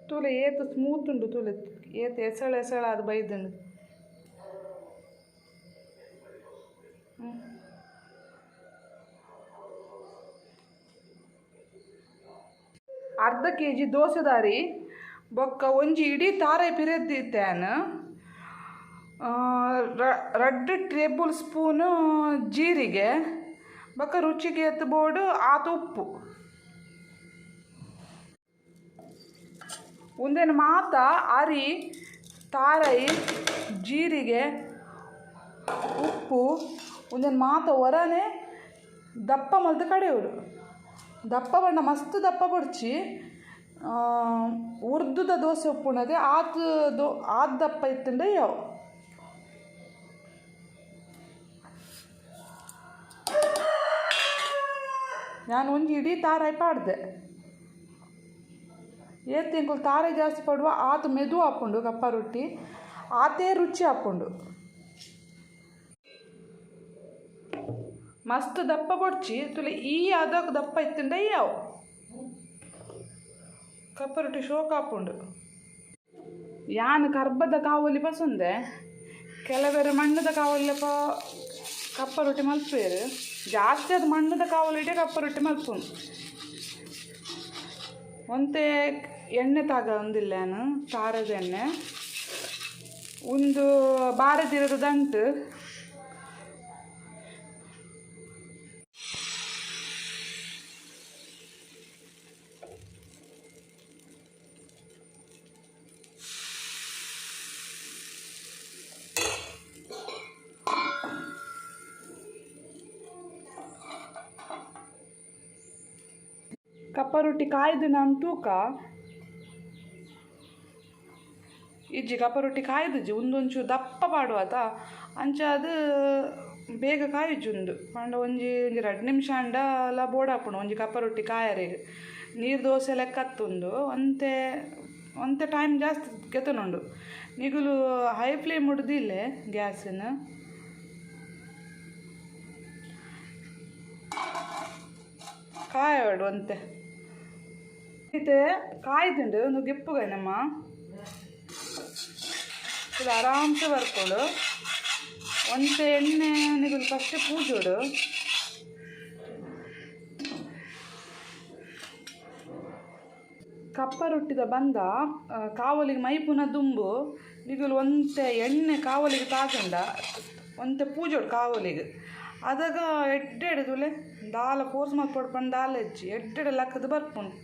ತೂಲೆ ಏತ್ ಸ್ಮೂತ್ ಉಂಡು ತೂಲೆ, ಏತ್ ಎಸಳ ಎಸಳ ಅದು ಬೈದುಂಡು. ಅರ್ಧ ಕೆ ಜಿ ದೋಸೆದಾರಿ ಬೊಕ್ಕ ಒಂಜಿ ಇಡೀ ತಾರೆ ಪಿರೆದ್ದಿತ್ತೇನ್, ರಡ್ಡ್ ಟೇಬಲ್ ಸ್ಪೂನ್ ಜೀರಿಗೆ, ಬೊಕ್ಕ ರುಚಿಗೆ ಎತ್ತು ಬೋಡು ಆತ ಉಪ್ಪು. ಉಂದೆನ್ ಮಾತ ಅರಿ, ತಾರೈ, ಜೀರಿಗೆ, ಉಪ್ಪು ಉಂದೆನ್ ಮಾತ ಒರನೆ ದಪ್ಪ ಮಲ್ತ್ ಕಡೆಯೋಡು. ದಪ್ಪ ಬಣ್ಣ ಮಸ್ತ್ ದಪ್ಪ ಬೊಡ್ಚಿ, ಉರ್ದುದ ದೋಸೆ ಉಪ್ಪುನದೆ ಆತ್ ದೋ ಆತ್ ದಪ್ಪ ಇತ್ತುಂಡ ಯಾವು. ಯಾನ್ ಒಂಜಿ ಇಡೀ ತಾರಾಯಿ ಪಾಡ್ದೆ. ಏತ್ ಎಂಕುಲು ತಾರಾಯಿ ಜಾಸ್ತಿ ಪಾಡುವ ಆತ್ ಮೆದು ಆಪುಂಡು ಕಪ್ಪ ರೊಟ್ಟಿ, ಆತೇ ರುಚಿ ಆಪುಂಡು. ಮಸ್ತ್ ದಪ್ಪ ಬೊಡ್ಚಿ ತುಲೆ ಈ ಅದಕ್ಕೆ ದಪ್ಪ ಇತ್ತುಂಡ ಯಾವು. ಕಪ್ಪ ರೊಟ್ಟಿ ಶೋಕ್ ಆಪುಂಡು. ಯಾನ್ ಕರ್ಬದ ಕಾವಲಿ ಪಸಂದೆ, ಕೆಲವೆರ್ ಮಣ್ಣದ ಕಾವಲಿಪ ಕಪ್ಪ ರೊಟ್ಟಿ ಮಲ್ಪುವೆರ್. ಜಾಸ್ತಿ ಅದು ಮಣ್ಣದ ಕಾವಲಿಡೆ ಕಪ್ಪ ರೊಟ್ಟಿ ಮಲ್ಪುನು. ಒಂತೆ ಎಣ್ಣೆ ತಾಗೊಂದಿಲ್ಲ ಯಾನ್, ತಾರದ ಎಣ್ಣೆ. ಉಂದು ಬಾರೆದಿರದ ದಂಟು. ಕಪ್ಪ ರೊಟ್ಟಿ ಕಾಯ್ದು ನಾನು ತೂಕ ಇಜ್ಜಿ, ಕಪ್ಪ ರೊಟ್ಟಿ ಕಾಯ್ದುಜ್ಜಿ ಉಂದೊಂಚು ದಪ್ಪ ಪಾಡುವತ ಅಂಚ ಅದು ಬೇಗ ಕಾಯುಜ್ಜಿ ಉಂದು. ಪಂಡ ಒಂಜಿ ಒಂಜಿ 2 ನಿಮಿಷ ಅಂಡಲ ಬೋಡಾಪುಂಡು ಒಂಜಿ ಕಪ್ಪ ರೊಟ್ಟಿ ಕಾಯರೆಗ್. ನೀರು ದೋಸೆ ಲೆಕ್ಕ ಅತ್ತುಂದು ಒಂತೆ ಒಂತೆ ಟೈಮ್ ಜಾಸ್ತಿ ಗೆತನುಂಡು. ನಿಗುಲು ಹೈ ಫ್ಲೇಮ್ ಉಡ್ದಿಲ್ಲೆ ಗ್ಯಾಸನ್ನು. ಕಾಯೋಡು ಒಂತೆ ಇತ್ತೆ ಕಾಯ್ದುಂಡು ಒಂದು ಗೆಪ್ಪುಗ ನಮ್ಮ ಇಲ್ಲ ಆರಾಮ್ಸೆ ಬರ್ಕೊಂಡು. ಒಂತೆ ಎಣ್ಣೆ ನಿಗುಲು ಫಸ್ಟ್ ಪೂಜೋಡು. ಕಪ್ಪ ರೊಟ್ಟಿದ ಬಂದ ಕಾವಲಿಗೆ ಮೈಪುನ ದುಂಬು ನಿಗುಲು ಒಂತೆ ಎಣ್ಣೆ ಕಾವಲಿಗೆ ತಾಗಂಡ ಒಂತೆ ಪೂಜೋಡು ಕಾವಲಿಗೆ. ಅದಾಗ ಎಡ್ಡೆಡೆ ತುಲೆ ದಾಲ ಫೋರ್ಸ್ ಮಲ್ಪೊಡು ಪಂಡ ದಾಲ ಹೆಚ್ಚಿ ಎಡ್ಡೆಡೆ ಲಕ್ಕದ ಬರ್ಪುಂಡು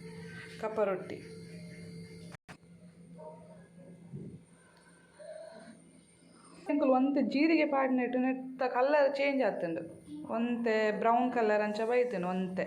ಕಪ್ಪ ರೊಟ್ಟಿ. ಎಂಕುಲು ಒಂತೆ ಜೀರಿಗೆ ಪಾಡಿನೆಟ್ಟು ನೆತ್ತ ಕಲರ್ ಚೇಂಜ್ ಆತುಂಡು, ಒಂತೆ ಬ್ರೌನ್ ಕಲರ್ ಅಂಚ ಬೈತುಂಡು ಒಂತೆ.